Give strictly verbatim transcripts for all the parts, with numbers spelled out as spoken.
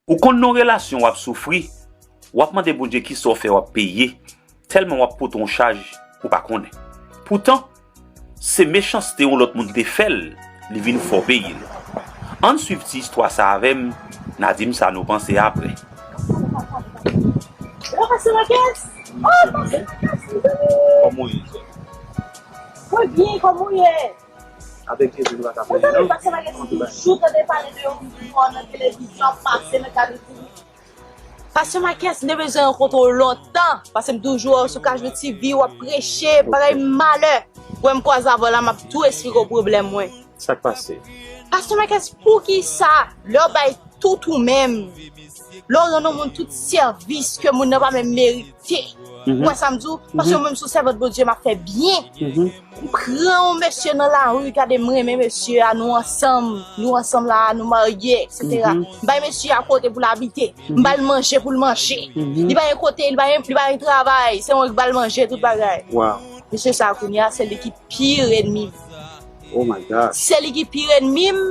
Ou konn nan yon relasyon w ap soufri, w ap mande Bondye kisa w fè w ap peye, tèlman w ap pote yon chaj ou pa konnen. Poutan, se mechanste yon lòt moun te fè l, li vin fè w peye l. Ann swiv ti istwa sa avè m, n a di m sa nou panse apre. Hello, Pastor Marcus! Oh, Pastor Marcus, mezanmi! Kòman w ye, sè? Mwen byen, kòman w ye? Avèk Jezi, nou pa ka plede, non. Pastor Marcus, m toujou tande pale de yon moun ki mò nan televizyon ap pase nan Kalifouni. Pastor Marcus, m te bezwen rankontre w lontan, paske m toujou wè w sou Kajou T V, w ap preche, bagay malè. Wè m kwaze avè w la, m ap tou esplike w pwoblèm mwen. Sa k pase? Pastor Marcus, poukisa lè w bay tout ou menm, lè w rann yon moun tout sèvis ke moun nan pa menm merite? Ou wè sa m di w? Paske mwen menm sou sèvant Bondye m ap fè byen. M pran yon mesye nan lari, gade m renmen mesye a, nou ansanm, nou ansanm la, nou marye, et cetera. M bay mesye a kote pou l abite, m ba l manje pou l manje. Li pa gen kote, li pa gen, li pa gen travay, se mwen ki ba l manje, tout bagay. Mesye sa a kounye a, se li ki pi rènmi m. Oh my God. Se li ki pi rènmi m,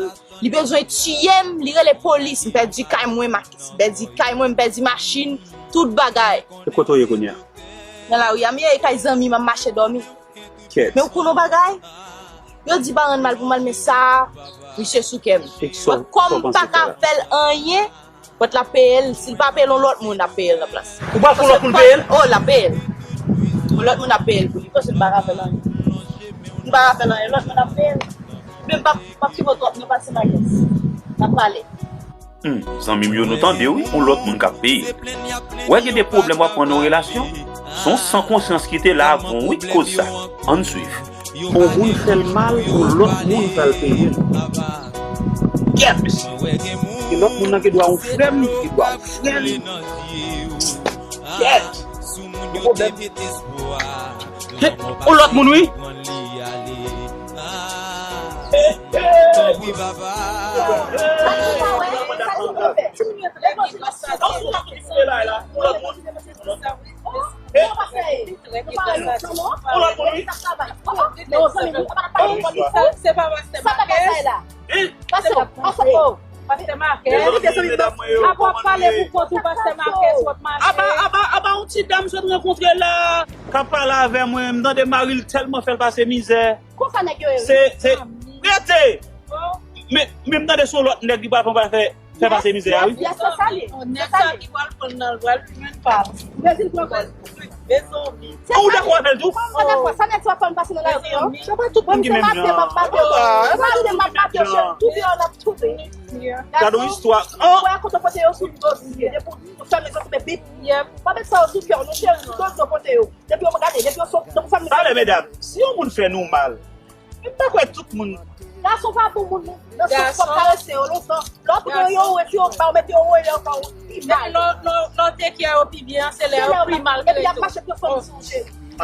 li bezwen tiye m, li rele polis, m pèdi kay mwen, m pèdi kay mwen, m pèdi machin, tout bagay. E kote w ye kounye a? Nan lari a m ye, e kay zanmi m, m ap mache dòmi. Men ou konn yon bagay? Yo di pa rann mal pou mal, men sa a, misye sou kè m. Kòm m pa ka fè l anyen, But l ap peye l, si l pa peye l, yon lòt moun ap peye l nan plas. Ou pral fè yon lòt moun peye l? Oh, l ap peye l. Yon lòt moun ap peye l pou li, paske m pa ka fè l anyen. M pa ka fè l anyen, lòt moun ap peye l. Men m p ap, m p ap kite w twòp non, pase Marcus. N ap pale. Hmm, zanmi m yo, nou tande wi, yon lòt moun k ap peye. Wè gen de pwoblèm w ap pran nan yon relasyon, se yon san konsyans ki te la avè w wi k koz sa. Ann swiv. Yon moun fè l mal, yon lòt moun pral peye l. Kèt! E lòt moun nan gen dwa yon frè m, gen dwa yon frè l. Kèt! Gen pwoblèm. Yon lòt moun, wi. Yon lòt moun. Yon lòt moun, wi. Se pa pastè Marcus. Pastè Marcus. Apa w ap pale pou kont ou, pastè Marcus, w ap mache. Apa, apa, apa yon ti dam sot rankontre la. K ap pale avè mwen, m tande mari l tèlman fè l pase mizè. Konsa nèg yo ye, wi. Se, se, rete. Men, men m tande se yon lòt nèg li pral pran pral fè, fè pase mizè a, wi. Yes, se sa l ye. Nèg sa ki pral pran l nan, l pral jwenn pa m. Brezil pran kòl. Mezanmi. Ou dakò avè l tou? Mwen pa dakò. Sa nèg sa ap fè m pase nan lari an. Se pa tout moun ki menm jan. Mwen se maten m ap mache. Mwen pa tout moun ki menm jan. Tou deyò l ap toufe. Gade yon istwa. Ou wè kote pote yo sou do, depi ou fèmen zòt, men bip. Pa met sa yo sou kè w non, cheri, sou do yo pote yo. Depi yo gade, depi yo sot, depi w fèmen zòt. Talè, medam, si yon moun fè nou mal, M pa kwè tout moun. Gason pa bon moun, non. Nan sans kòb karese yo lontan. Lè w pran yo, epi yo ba w mete yo woye ankò, pi mal. Epi lè w, lè w, lè w take care yo pi byen, se lè yo pi maltrete w. Epi y ap mache pran fanmi sou je.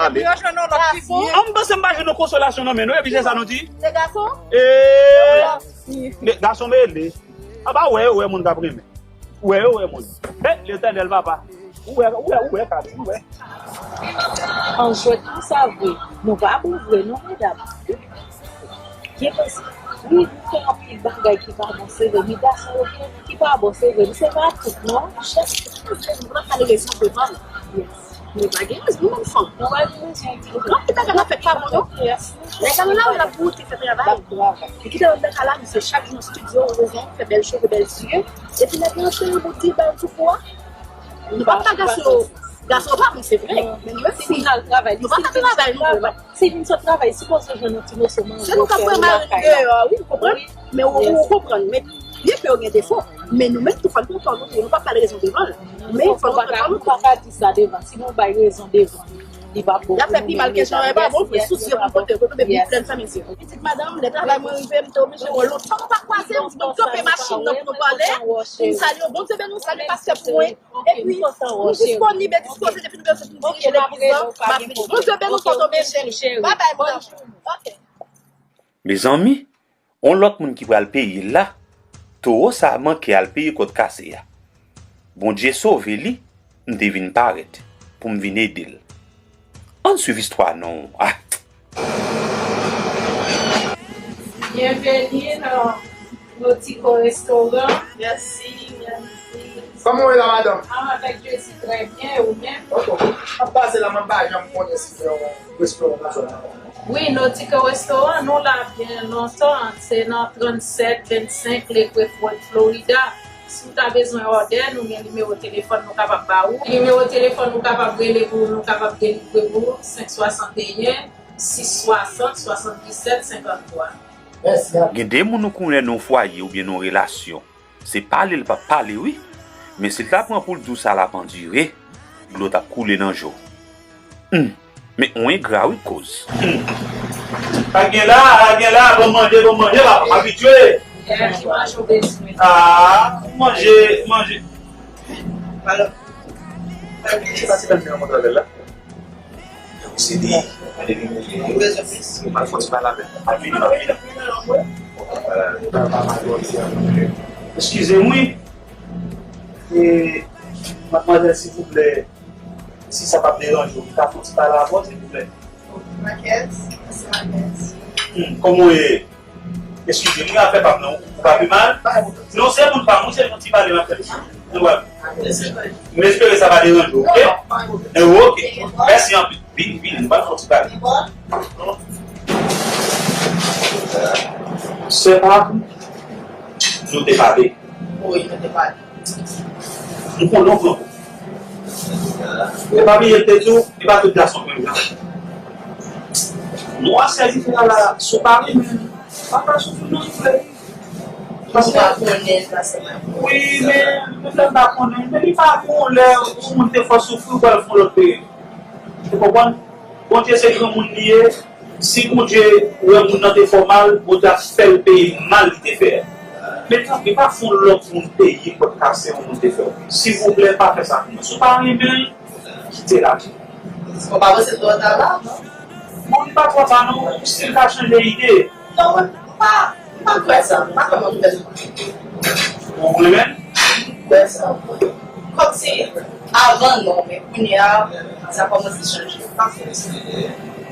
Epi yo jwenn yon lòt ki bon. An, m panse m pa jwenn yon konsolasyon nan men nou, epi se sa nou di? Se gason? Ee, men gason mele. Apa w wè, w wè moun k ap renmen. Ou wè yo, ou wè moun. Hey, Letènèl, papa. Ou wè, ou wè, ou wè, Kali, ou wè. An jwèt konsa vre. Nou pa bon vre, non, medam. Byen panse. Wi, nou fè anpil bagay ki pa bon, se vre. Men gason yo gen ki pa bon, se vre. Men se pa tout, non. Chèf, nou pa ka rezon devan l. Yes. Nou pa gen rezon, nou menm fanm. Nou pa gen rezon. Anpil bagay n ap fè k pa bon, non. Nèg la, nou la, l ap goute, fè travay. Li kite nou nan kay la, misye chak jou nan estidyo, rezon, fè bèl cheve, bèl zye. Epi nèg la antre nan bout di bal sou kou a. Nou pa ka gason yo. Gason yo pa bon, se vre. Men nou menm fi, nou pa ka travay, nou vre. Si moun sot travay, sipoze jwenn yon ti moso manje. Se nou k ap pran mari deyò, wi, ou konprann? Men ou, ou konprann, men byen ke yo gen defo. Men nou menm tou, fò nou pran kò nou tou, nou pa pral rezon devan l. Men fò nou pran kò nou tou. Ou pa ka di sa devan. Si nou bay rezon devan, li p ap bon pou nou menm, medam. Y ap fè pi mal ke jan, e pa bon vre. Sousi yo pou kote yo, kote yo, pi plen sa, mesye. Pitit madanm, lè travay mwen rive, m te oblije wè lontan nou pa kwaze, m di, bon, kanpe machin nan pou nou pale. M salye w, Bondye beni w, salye pastè pou mwen. Epi, m disponib e dispoze depi nou bezwen pou n dirije legliz lan, m ap vini. Bondye beni w, tonton Michel. Babay, mon amour. Ok. Mezanmi, yon lòt moun ki pral peye l la, towo sa a manke al peye kòd kase a. Bondye sove li, m te vin parèt pou m vin ede l. Ann swiv istwa non. Ah! Byenveni nan Notico Restaurant. Mèsi, mèsi. Kòman w ye la, madanm? Ah, avèk Jezi, trè byen, ou menm? Ok. M ap pase la, mwen pa janm konnen si se yon restoran konsa. Wi, Nautico Restaurant, nou la byen lontan. Se nan trannsèt vennsenk Lakewood Road, Florida. Si w ta bezwen òdè, nou gen nimewo telefòn nou kapab ba ou. Nimewo telefòn nou kapab rele pou nou kapab delivre pou ou, senk swasanteyen, sis swasant, swasanndisèt, senkanntwa. Mèsi anpil. Gen de moun ou konnen nan yon fwaye oubyen nan yon relasyon. Se pale l p ap pale, wi. Men si l ta pran pou l di w sa l ap andire, dlo t ap koule nan je w. Humm. Men on engra, wi, koz. Humm. Pa gen la, pa gen la, bon manje, bon manje, pa, pa abitye. Ah, manje, manje. Alò, se pa ti tann nan konn travèl la. Se li. Ou bezwen plis? Ou pa fò ti pale avè l. Pa vini, pa vini. Eskize m, wi. E, madmwazèl, silvouplè, si sa p ap deranje w, m ka fè yon ti pale avè w, silvouplè? Makèt, se Makèt. Hmm, kòman w ye? Eskize m, wi, afè pa m nan, ou pa pi mal? Non, se moun pa m, wi, se yon ti pale m ap fè. Nou wè. M espere sa pa deranje w, oke? Eh, oke. Mèsi anpil. Vini, vini, nou pral fè yon ti pale. Sè pa m, nou te pale. Wi, nou te pale. M konnen w pran kou. E pa bliye l te di w, e pa tout gason k menm jan. Nou a sèvi fè la, sou Paris, men pa fè soufri non, silvouplè. Paske wi, men, men lè m pa konnen, men li pa bon lè yon moun te fè w soufri, ou pral fè yon lòt peyi. Ou konprann? Bondye se granmoun li ye. Si Bondye wè moun nan te fè w mal, Bondye ap fè l peye mal li te fè a. Men tanpri, pa fè yon lòt moun peye kòt kase yon moun te fè w. Silvouplè, pa fè sa pou mwen. Si w pa renmen l, kite l ale. Ou pa panse twò ta la, non? Bon, li pa twò ta, non. Si l ka chanje ide. Non, mwen pa, mwen pa kwè sa. Mwen pa kwè mwen fè sa. Ou renmen l? Kwè sa. Kòmsi avan non, men kounye a, sa kòmanse chanje.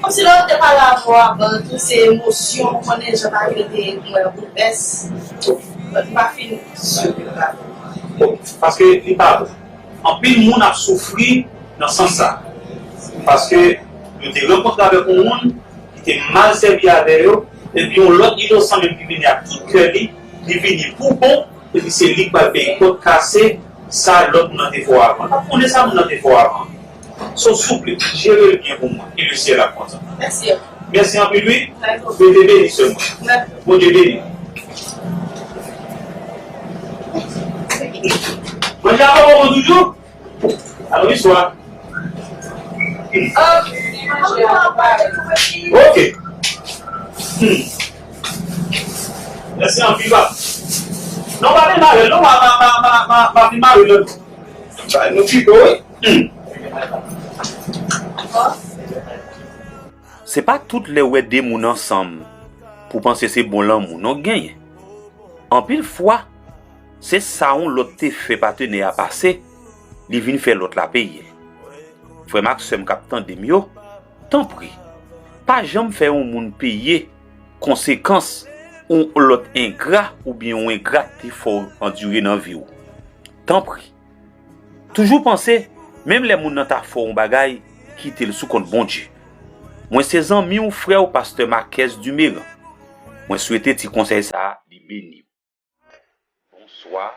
Kòmsi lè w te pale avè w avan, tout se emosyon, ou konnen jan bagay yo te mwen boulvès. Mwen pa fin si ke l ka. Bon, paske li pa bon. Anpil moun ap soufri nan sans sa. Paske yo te rankontre avèk yon moun ki te mal sèvi avè yo, epi yon lòt inosan menm ki vini ak tout kè li, li vini pou bon, epi se li k pral peye kòt kase sa lòt moun nan te fè w avan. L pa konnen sa moun nan te fè w avan. So, souple, jere l byen pou mwen, e le syèl ap kontan. Mèsi. Mèsi anpil, wi. Bondye beni sè mwen. Bondye beni. Manje a pa bon toujou? Alo, bonswa. Ok. Hmm. Mèsi anpil, papa. Non, pa demare, non, pa, pa, pa, pa, pa, pa demare, non. Sa, nou pito, wi. Hmm. Se pa tout lè w wè de moun ansanm pou w panse se bon lanmou non k genyen. Anpil fwa, se sa yon lòt te fè patnè a pase, li vin fè lòt la peye l. Frè m ak sè m k ap tande m yo, tanpri, pa janm fè yon moun peye konsekans yon lòt engra oubyen yon engrat te fè w andire nan vi w. Tanpri, toujou panse, menm lè moun nan ta fè w yon bagay, kite l sou kont Bondye. Mwen se zanmi w, frè w, pastè Marques Duméran. Mwen swete ti konsèy sa a, li beni w. Bonswa,